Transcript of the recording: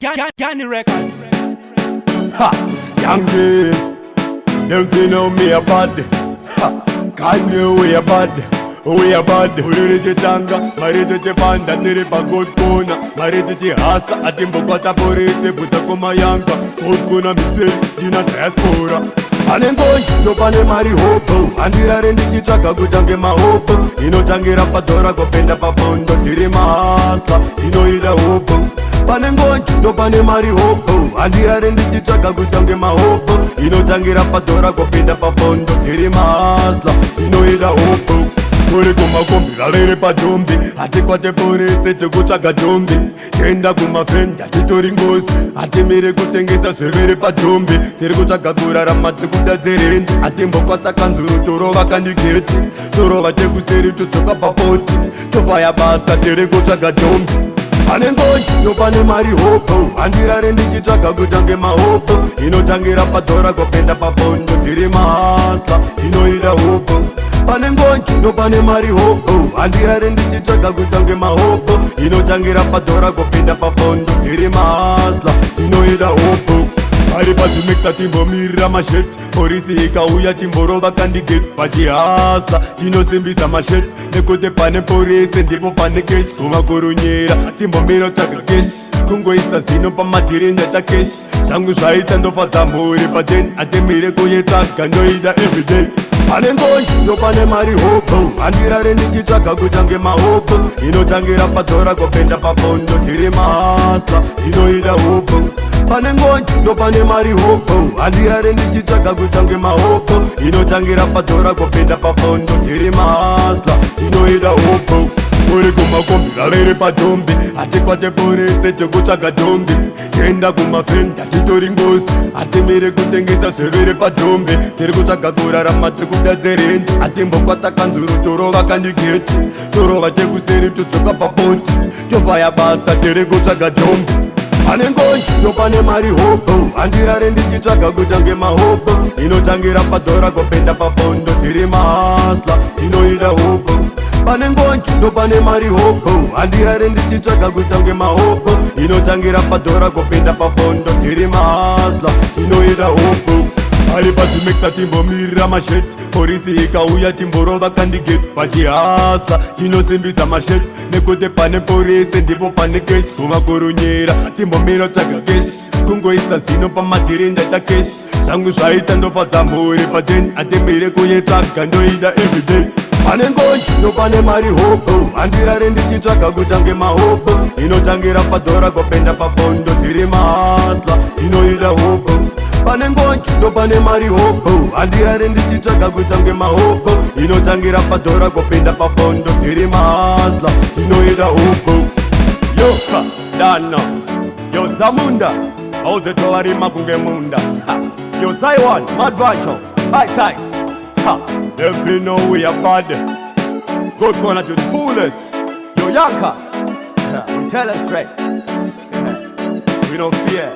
Gani Records. Ha! Yankee, them fi know me a bad. Ha! Kanye we a bad. We a bad. Uriri chitanga, mari tichipanda tiri pa good corner. Mari tichihasta atimbokwata porisi bvutsa kumayanga. Good corner me say, dina diaspora. Pane ngonji ndopane mari hopo, handirare ndichitsvaga kutange mahopo. Inotangira padhora kupinda papondo, tiri mahustler, tinoida hopo. Pane ngonji ndopane mari hopo, handirare ndichitsvaga kutange mahopo. Inotangira padhora kupinda papondo, tiri mahustler, tinoida hopo. Kuri kumakombi vaviri padhombi, hatikwate porisi tikutsvaga dhombi. Tienda kumafendi hatitori ngozi, hatimiri kutengesa zviviri padhombi. Tiri kutsvaga kurarama, tikuda dzerendi, hatimbokwata kanzuru, torova kandigeti, torova chekuseri, todzoka papoti, tofaya basa, tiri kutsvaga dhombi. Pane ngonji ndopane mari hopo, handirare ndichitsvaga kutange mahopo. Inotangira padhora kupinda papondo, tiri mahustler, tinoida hopo. Pane ngonji ndopane mari hopo, handirare ndichitsvaga kutange mahopo. Inotangira padhora kupinda papondo, tiri mahustler, tinoida hopo. Pari pazvimexa timbomirira masheti, porisi ikauya timborova kandigeti. Pachihustler tinosimbisa masheti, nekuti pane porisi ndipo pane cash. Kumakurunyira timbomira tsvaga cash, kungoisa zino pamadhiri ndaita cash. Zvangu zvaita ndofadza mhuri pateni, atimire kuyetsvaga, ndoida everyday. Pane ngonji ndopane mari hopo, handirare ndichitsvaga kutange mahopo. Inotangira padhora kupinda papondo, tiri mahustler, tinoida hopo. Pane ngonji ndopane mari hopo, handirare ndichitsvaga kutange mahopo. Inotangira padhora kupinda papondo, tiri mahustler, tinoida hopo. Uri kumakombi vaviri padhombi, hatikwate porisi tikutsvaga dhombi. Tienda kumafendi hatitori ngozi, hatimiri kutengesa zviviri padhombi. Tiri kutsvaga kurarama, tikuda dzerendi, hatimbokwata kanzuru, torova kandigeti, torova chekuseri, todzoka papoti, tofaya basa, tiri kutsvaga dhombi. Pane ngonji ndopane mari hopo, handirare ndichitsvaga kutange mahopo. Inotangira padhora kupinda papondo, tiri mahustler, tinoida hopo. Pane ngonji ndopane mari hopo, handirare ndichitsvaga kutange mahopo. Inotangira padhora kupinda papondo, tiri mahustler, tinoida hopo. Ari pazvimexa timbomirira masheti, porisi ikauya timborova kandigeti. Pachihustler tinosimbisa masheti, nekuti pane porisi ndipo pane cash. Kumakurunyira timbomira tsvaga cash, kungoisa zino pamadhiri ndaita cash. Zvangu zvaita ndofadza mhuri pateni, atimire kuyetsvaga, ndoida everyday. Pane ngonji ndopane mari hopo, handirare ndichitsvaga kutange mahopo. Inotangira padhora kupinda papondo, tiri mahustler, tinoida hopo. Pane ngonji ndopane mari hopo, handirare ndichitsvaga kutange mahopo. Inotangira padhora kupinda papondo, tiri mahustler, tinoida hopo. Yoka dano yo zamunda auze tovarima kunge munda. Ha. Yo Saiwan Madvancho sides. Ha. Them fi know we are bad. Good corner to the fullest. Yo Yanka. Ha. We tell them straight. We don't fear.